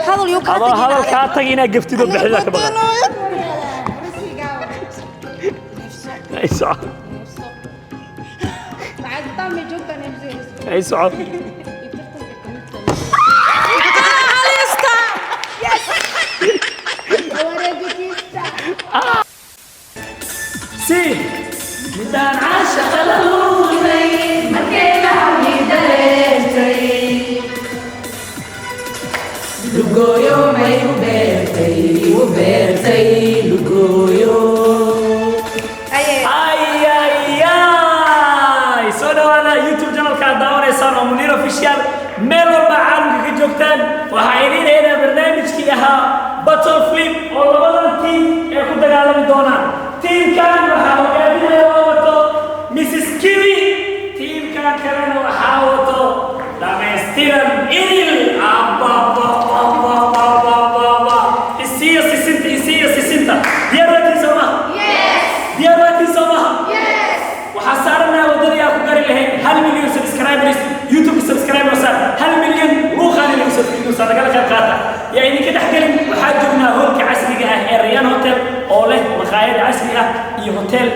Hadal yuu kaa Adoo tagin. Hadal kaa tag inaad gaftido bixida ka baqan. Ay, soco, ay, soco. Halista. Si midaan caashaqa la luunay. Lugooyo may u beertay, u beertay lugooyo. Ay ay ay, soo dhawaada YouTube channelka aad daawanaysaan oo Muniir Official. Meel walba caalamka ka joogtaan, waxaa idiin heynaa barnaamijkii ahaa Battle Flip oo labadan team ay ku dagaalami doonaan. Teamkan waxaa hogaaminaya oo wato Mrs Kiwi, teamkan kalena waxaa wato dhamaystiran Idil. Abababababababa, isiya sisinta, isiya sisinta. Diyaar waatiin soo maha? Diyaar waatiin soo maha? Waxaa saaranaha waddadii aan ku gari lahayn 1 milyan subscribers. YouTube subscribers saar, 1 milyan luuqaan inagu soo fiidusa nagala qayb qaata. Yaa idinka dhex gelin, waxaa joognaa hoolka casriga ah ee Rayaan Hotel oo leh maqaayad casri ah iyo hotel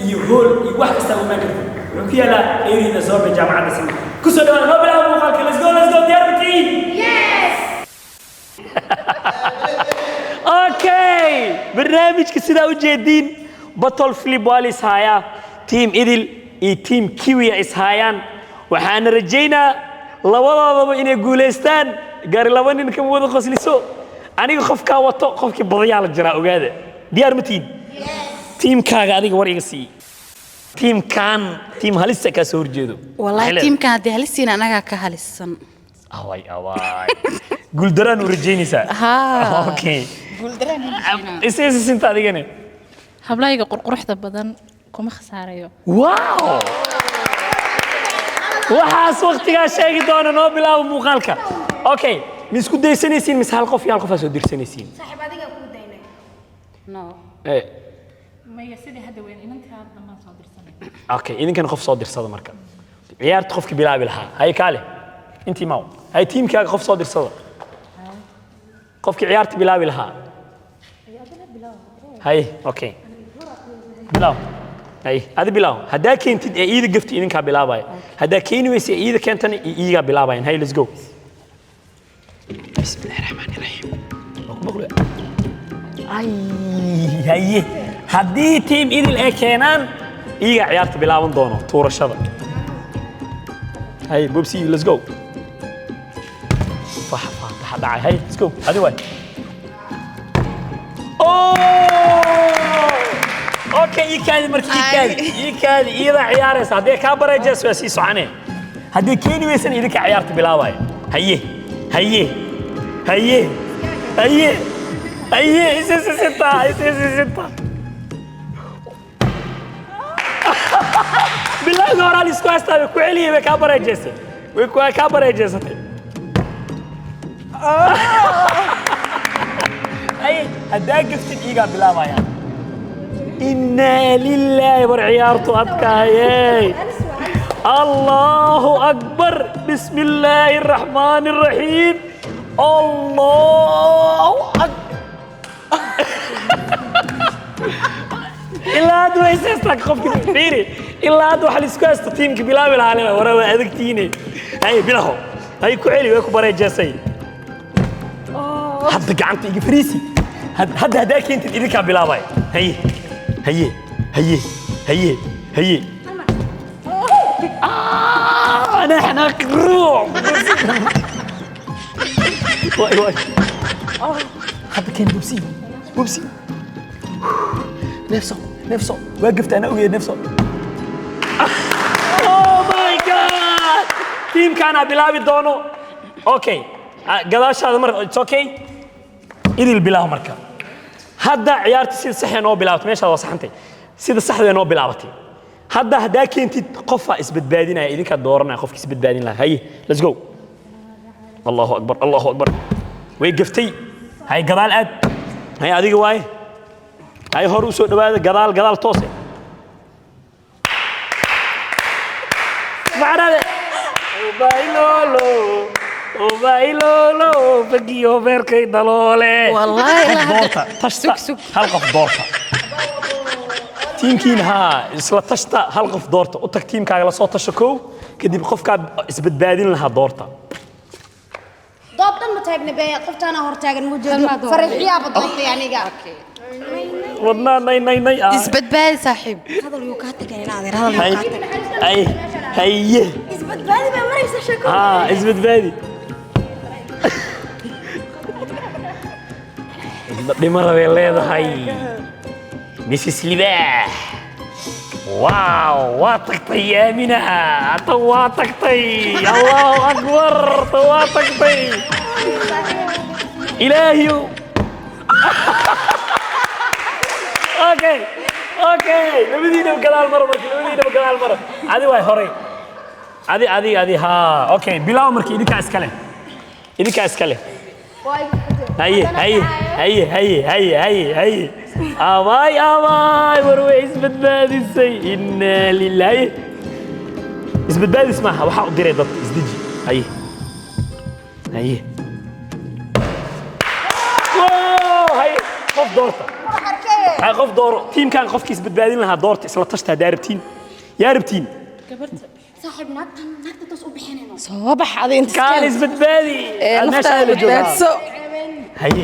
iyo hool iyo wax kasta umaan karto. Wuxuu ku yaalaa area Zobe, jaamacadda Sima. Kusoo dhawaada, noo bilaabo muuqaalka. Let's go, let's go. Diyaar matiin? Okay, barnaamijka sidaa u jeediin Battle Flip waa la ishayaa. Team Idil iyo Team Kiwiya ishaayaan. Waxaana rajaynaa labadoodaba inay guulaystaan. Gaari laba nin kama wada qosliso. Aniga qofkaa wato, qofkii badayaa la jiraa. Ogaada, diyaar ma tihin? Tiimkaaga adiga war iga sii. Tiimkan tiim halista kaa soo horjeedo. Wallahi Maxay leedahay? Tiimkan haddii halisiin, anagaa ka halisan. Away away, guuldaraan u rajaynaysaa? Haa. Okay, isii sisinta adigane. Hablayga qurquruxda badan kuma khasaarayo. Wow, waxaas waqtigaa sheegi doona. Noo bilaabo muuqaalka. Okay, ma isku daysanaysiin mise hal qof iyo hal qofaa soo dirsanaysiin? No. Eh, Maya, sidii hadda weyn inantii hadda dambaan soo dirsanay. Okay, idinkana qof soo dirsada marka ciyaarta qofkii bilaabi lahaa. Hay kaale, intii maaw. Hay, tiimkaaga qof soo dirsada, qofkii ciyaarta bilaabi lahaa. Hay, okay, bilaaw. Hay, adi bilaaw. Haddaa keentid ee iida gafti, idinkaa bilaabaya. Haddaa keeni weysa ee iida keentana, iigaa bilaabayan. Hay, let's go. Bismillahi raxmaani raxiim. Waa ku maqlaya. Ay, haye, haddii tiim Idil ay keenaan, iyagaa ciyaarta bilaaban doono tuurashada. Hay, bobsi, let's go. Fax fax dhacay. Hay, let's go. Adi waay. Oh, okay, ii kaadi marka, ii kaadi, ii kaadi. Iyadaa ciyaaraysa. Haddii kaa bareejees waa sii soconee. Haddii keeni weysan, idinka ciyaarta bilaabaya. Haye haye haye haye haye, isi sisinta, isi sisinta. Bilowga horaa la isku haystaa. Way ku celiyey, way kaa bareejeysay, way kaa bareejeysatay. Ay, haddaa gaftid, iigaa bilaabayaan. Innaa lilaahi, war ciyaartu adkaayey. Allahu akbar, bismi illaahi araxmaani araxiim, Allahu akbar. Ilaa hadda way haystaa qofki. Fiiri, ilaa hadda waxa la isku haysto tiimka bilaabi lahaa le. Wara waa adagtiine. Hay, bilaho. Hay, ku celi, way ku bareejeesay. Hadda gacanta iga fariisi. Hadda haddaa keentid, idinkaa bilaabay. Haye haye haye haye haye. آه، أنا حناك روح. واي واي، hadda keen bubsi, bubsi. Neefso, neefso. Waa gafta, ana ogeed. Neefso. Oh my God, tiimkaanaa bilaabi doono. Okay. Ah, gadaashaada mar. It's okay. Idil bilaabo marka. Hadda ciyaarta sida saxee noo bilaabatay. Meeshaad waa saxantay, sida saxda noo bilaabatay. Hadda haddaa keentid, qofaa isbadbaadinaya. Idinkaa dooranaya qofka isbadbaadin lahaa. Haye, let's go. Allahu akbar, Allahu akbar. Way gaftay. Hay, gadaal aad. Hay, adiga waaye. Hay, hor u soo dhawaada. Gadaal, gadaal, toose macnade. Ubaylolo, ubaylolo. Lolo bagiyo beerkay daloole. Wallaahi Qof ilaa doorta, tashta. Sug, sug. Hal qof doorta tiimkiin, haa, isla tashta, hal qof doorta. U tag tiimkaaga, la soo tasho kow, kadib qofkaa isbadbaadin lahaa doorta. Doob dhan ma taagna be, qoftaana hor taagan mu jeedo. Farixiyaaba doortay aniga. Wadnaa nay nay nay ah. Isbadbaadi, saaxiib. Hadal yuu kaa tagan in adeer, hadal Hay yuu kaa tagan. Ay, haye. Isbadbaadi baa maraysa sheeko. Haa, isbadbaadi. Dhima rabay leedahay Mrs Libaax. Wow, waa tagtay Aamina, tan waa tagtay. Allahu akbar, tan waa tagtay. Ilaahiyow. Okay, labadiinaba gadaal maro marka, labadiinaba gadaal maro. Adi waay horay, adi adi adi. Haa, okay, bilaaw marka. Idinkaa iskale, idinkaa iskale. Haye haye haye haye haye haye haye. Abaay, abaay, war way isbadbaadisay. Inaa lillahi. Isbadbaadis maaha, waxaa u diray dadka. Isdeji. Haye haye. Wow, haye, qof doorta. Hay, qof dooro tiimkan, qofkii isbadbaadin lahaa doorta. Isla tashta haddaa rabtiin, yaa rabtiin. Saaxiib, naagtan, naagta toos u bixinayno. Soo bax adi inta. Kaal isbadbaadi. Ee Meesha naftaada la joogaa. badbaadso. Haye,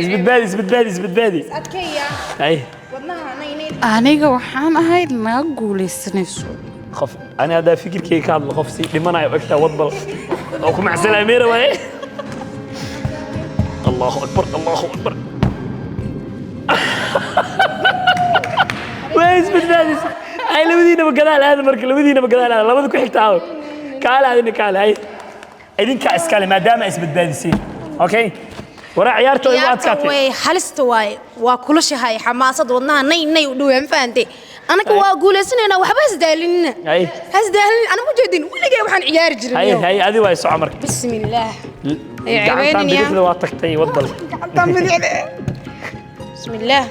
isbadbaadi, isbadbaadi, isbadbaadi. Adkeeya. Haye. Wadnaha naynay. Aniga waxaan ahayd naga guulaysanayso. Qof ani haddaa fikirkeyga ka hadlo, qof sii dhimanayo egtaa wadbal oo ku macsalaameyna waaye. Allahu akbar, allahu akbar, waa isbadbaadisa. Ay, labadiinaba gadaal aada marka, labadiinaba gadaal aada. Labada ku xigta aado. Kaale adina, kaale. Hay, idinkaa iskale maadaama isbadbaadiseen. Okay, waraa, ciyaarta way igu Ciyaarta adkaatay. Way halista waaye, waa kulushahay, xamaasad, wadnaha nay nay u dhowaa, ma fahantay? Anaga waa guulaysanaynaa, waxba hasdaalinina. Hay. Hasdaalin, ana ma jeedin weligay waxaan ciyaari jirin. Hay hay, adi waay, soco marka. Bismillaah. Gacantaan ceebeynin yaa. bidixda waa tagtay, wadbal. Gacantaan bidixda. Bismillaah,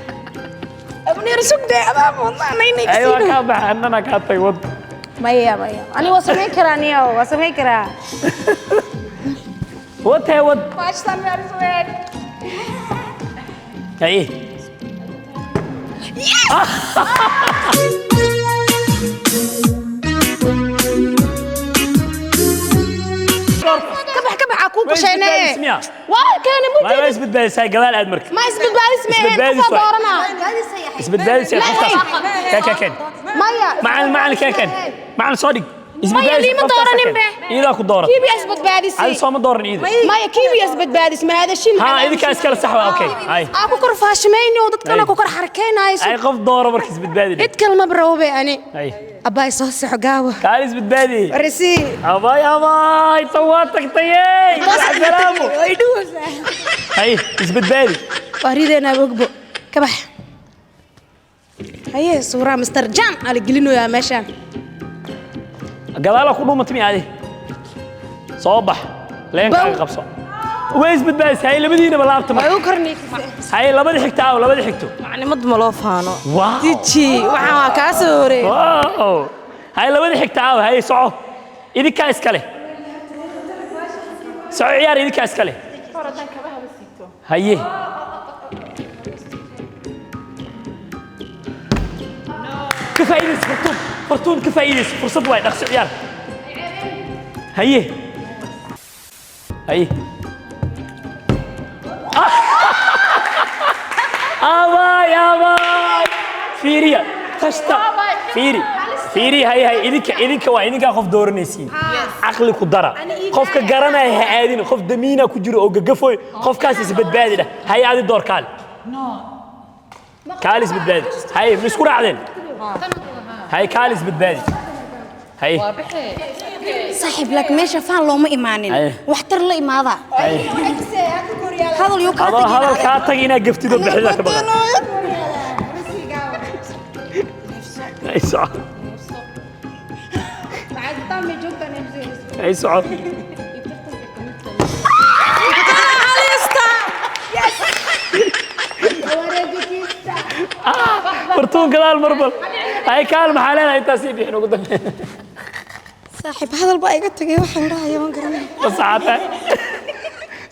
abneer, sugde adaa wadnaha nay nay. Ay, waa kaa baxa, annana kaa tag, wad. Maya, maya, ani waa samayn karaa, niyo waa samayn karaa. Wad hee, wad. Haye. Kabax, kabax, aa kuu Waa gasheene. isbadbaadis miyaa? Waa keena. Waa Mujeedin. isbadbaadisay, gadaal aad marka. Ma isbadbaadis meehen. Isbadbaadis Qofaa waay. dooranaa. Isbadbaadisay qofkaas. Keen, keen, keen. Maya. Macalin, macalin, keen, keen, macalin, soo dhig. Maya, liima dooranin be. Iidaa ku dooran. Kiibiya isbadbaadisay. Adi sooma dooran iida. Maya, kiibiya isbadbaadis maadashin. Haa, idinkaa iskale, sax waa. Okay, hay. Aa ku kor faashimayni oo dadkana Ay. ku kor xarkeynaayo. Ay, qof dooro marka, isbadbaadi. Cid kale ma baroobe ani. Hay. Abbaay, soo soxo gaawa. Kaal isbadbaadi. Risi. Abaay, abaay, tan waa tagtayey. Salaamu. Way dhuusaa. Hay, isbadbaadi. Waa rideynaa bogbo kabax. Haye, suuraa Mr Jan aa la gelinoyaa meeshaan. Gadaala ku dhuumatay mi adi? Soo bax, leenkaaga Bow. qabso. Way isbadbaadisay. Hay, labadiinaba laabta Way marka. u korniikisay. Hay, labada xigta aaw, labada xigto. Maclimad ma loo faano. Wow. Diji, waxaan waa kaa soo horeey. Wow. Hay, labada xigta aaw. Hay, soco, idinkaa iskale. Soco, ciyaar, idinkaa iskale. Haye, ka faa'iidayso Fartuun, Fartuun, ka faa'iidayso fursad waay, dhaqso ciyaar. Haye haye. Abaay, abaay, fiiriya, tashta, fiiri, fiiri. Hay hay, idinka, idinka waa idinkaa qof dooranaysiin. Caqli ku dara, qofka garanaya ha aadin. Qof damiina ku jiro oo gagafoy, qofkaas isbadbaadi dheh. Hay, adi door, kaale, kaale, isbadbaadi. Hay, ma isku raacdeen? Hay, kaale, isbadbaadi. Hay. Saaxiib, laakiin meesha faan looma imaanin. Haye. Waxtar la imaada. Hadal yuu kaa adoo tagin. Hadal kaa tag inaad gaftid oo bixida ka baqan. Hay, soco. Hay, soco. Fartuun, gadaal marbal. Hay, kaal, maxaa leedahay intaas ii bixin ugu dambe? Saaxiib, hadal baa iga tagay, waxaan dhahaya waan garanay. Masaxata.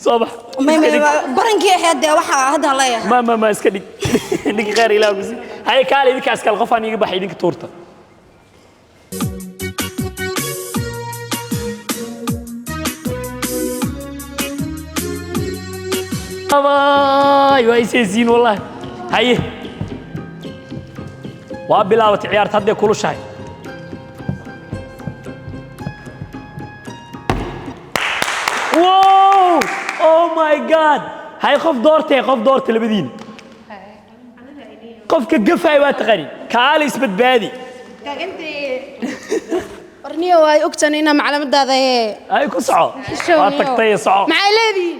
Soo bax. May Iska may dhig. Barankii ahayd dee waxaa hadda leeyahay. Ma iska dhig. Ninka khayr ilaah ku sii. Haye, kaale idinkaas kale, qofaan iiga baxay, idinka tuurta. Abaay, waa isaysiin wallahi. Haye, waa bilaabatay ciyaarta, hadday kulushahay. Wow, oh my God. Hay, qof doortee, qof doorte labadiin. Qofka gafay waa taqani, kaale isbadbaadi. Warniyo, waa ogtan inaa maclamadaada ee. Ay, ku soco, waa tagtay, soco. Maxay leedihiin?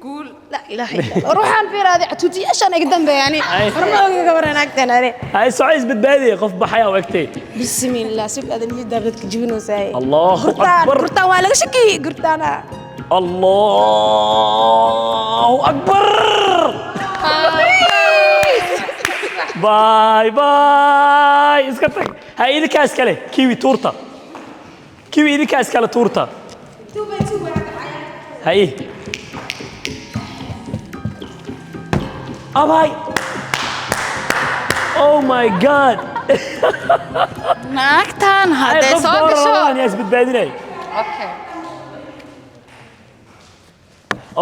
Guul laa ilaaha illa Allah. War waxaan fiiraaday catuutiyaashaan iga dambeeya ani. Ay. War ma ogi gabaran agtan ani. Hay, soco, isbadbaadi, qof baxaya u egtay. Bismillah, sib adan iyo dadka jibinaysaa. Allahu Gurtaan. akbar. Gurtaan waa laga shakiyey gurtaana. Allahu akbar. Bye bye, iska tag. Hay, idinkaas kale, Kiwi tuurta, Kiwi, idinkaas kale tuurta. Hay, abay, oh my God. Naagtan Hay, hadday qof soo doora gasho. labadan yaa isbadbaadinay? Okay.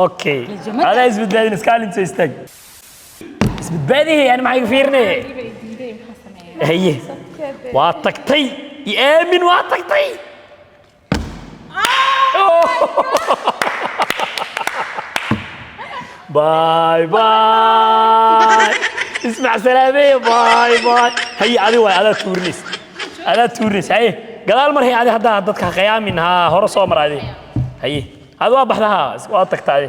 Okay, adaa isbadbaadin, iskaalinta istaag, isbadbaadihi. Yani maxay ka fiirinay? Haye, waa tagtay iyo aamin, waa tagtay. Bye bye, ismac salaameye, bye bye. Haye, adi waay, adaa tuurinays, adaa tuurinays. Haye, gadaal mar. Haye, adi haddaa dadka ha qiyaamin, ha hore soo mar adi. Haye, adi waa baxda, ha waa tagta adi.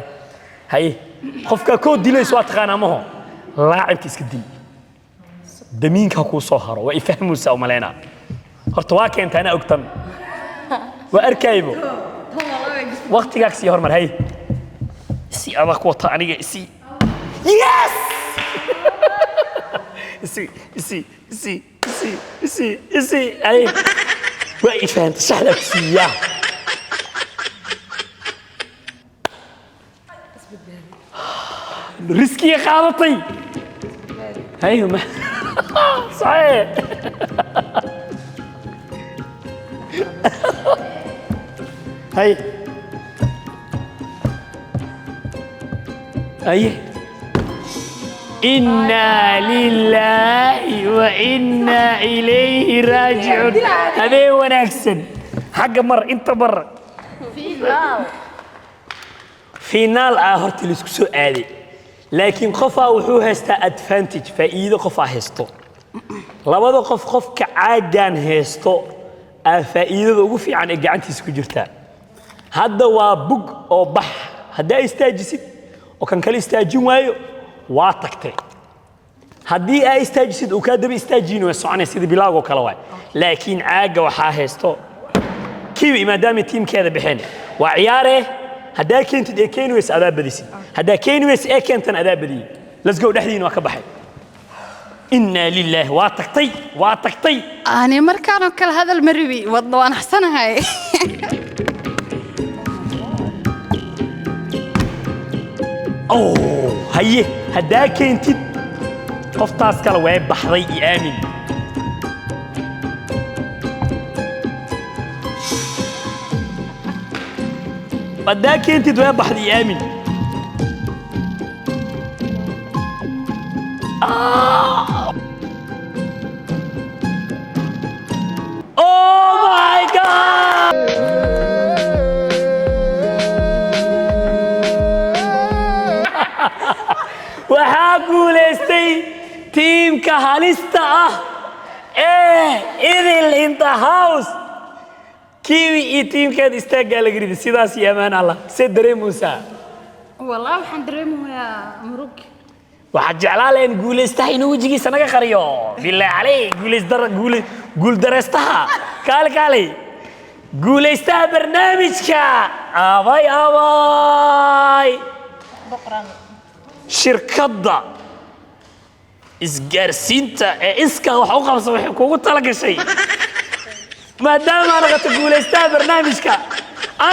Haye, qofka koo dilayso waa taqaanaa, maho laacibka iska dil, damiinka ha kuu soo haro. Waa ifahmaysaa u malaynaa. Horta waa keenta, anaa ogtan, waa arkaybo waqtigaa sii hormar. Haye, si adag wata aniga isi. Yes, isi isi isi isi isi isi. Haye, waa i fahantay, shaxdaa ku siiyaa. Riskiga qaadatay. Haye, ma saxiix. Haye, haye, إنا لله وإنا إليه راجعون. Habeen wanaagsan. Xagga mar, inta mar finaal ah horta laisku soo aaday, laakiin qofaa wuxuu haystaa advantage, faa'iido qofaa haysto. Labada qof, qofka caaggan haysto aa faa'iidada ugu fiican ee gacantiisa ku jirtaa. Hadda waa bug oo bax. Haddaa istaajisid oo kan kale istaajin waayo, waa tagtay. Haddii aa istaajisid uu kaa daba istaajin, way soconay sidii bilaawgoo kale waay. Laakiin caagga waxaa haysto Kiwi, maadaama tiimkeeda bixeen. Waa ciyaare, haddaa keentid ee keeni weysa, adaa badisid. Haddaa keeni weysa ee keentan, adaa badiyey. Let's go, dhexdiina waa ka baxay. Innaa lilaahi, waa tagtay, waa tagtay. Ani markaanoo kale hadal ma rabi, wadna waan axsanahay. Oh, haye, haddaa keentid qoftaas kale way baxday iyo aamin. Haddaa keentid way baxday iyo aamin. Ah! Oh my God! Waxaa guulaystay tiimka halista ah ee Idil in the house. Kiwi iyo tiimkeeda istaaggaa laga ridi. Sidaas iyo amaan Allah. See dareemaysaa? Wallah, waxaan dareemayaa murug. Waxaad jeclaa lahayn guulaystaha inuu wejigiisa naga qariyo. Bilaa caleyk, guulaysdara guul guuldareystaha. Kaale, kaalay, guulaystaha barnaamijka, abay abay, shirkadda isgaarsiinta ee iska wax u qabsa waxay kugu tala gashay, maadaama noqoto guulaystaha barnaamijka,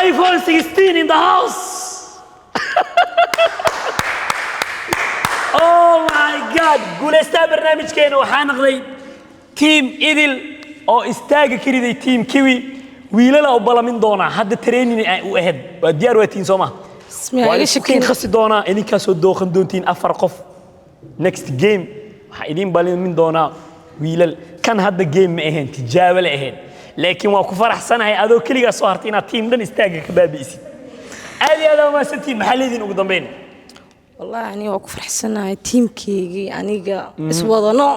iPhone 16 in the house. God, guulaystaa barnaamijkeena waxaa noqday team Idil oo istaaga ka riday team Kiwi. Wiilala u balamin doonaa hadda, training ay u ahayd. Waa diyaar, waa tiin, soo ma? Bismillah, Waa iga isku shakin. kiin khasi doonaa, idinkaasoo dooqan doontiin afar qof. Next game waxaa idiin balamin doonaa wiilal. Kan hadda game ma ahayn, tijaabo la ahayn, laakiin waa ku faraxsanahay adoo keligaa soo hartay inaad team dhan istaaga ka baabi'isid. Aad iyo aad aa umahadsantihiin. Maxaa leediin ugu dambeyn? Wallahi aniga waa ku faraxsanahay teamkeygii, aniga iswadano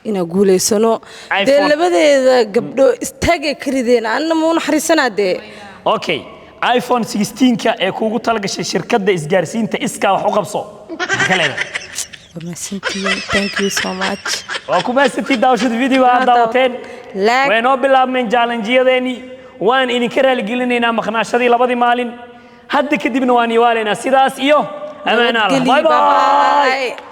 inaan guulaysano dee. iPhone. Labadeeda gabdho istaagay ka rideen, anna ma u naxariisanaa dee. Okay, iPhone 16ka ee kuugu talagashay shirkadda isgaarsiinta iskaa wax u qabso, maxaa ka leedahay? Waa mahadsantihiin, thank you so much. Waa ku mahadsantihiin daawashada video aad daawateen. Like. Way noo bilaabmeen challenge-yadeenii. Waan idinka raaligelinaynaa maqnaashadii labadii maalin. Hadda kadibna waan iwaalaynaa. Sidaas iyo amaanaa. Nabadgelyo, Bye bye. bye bye.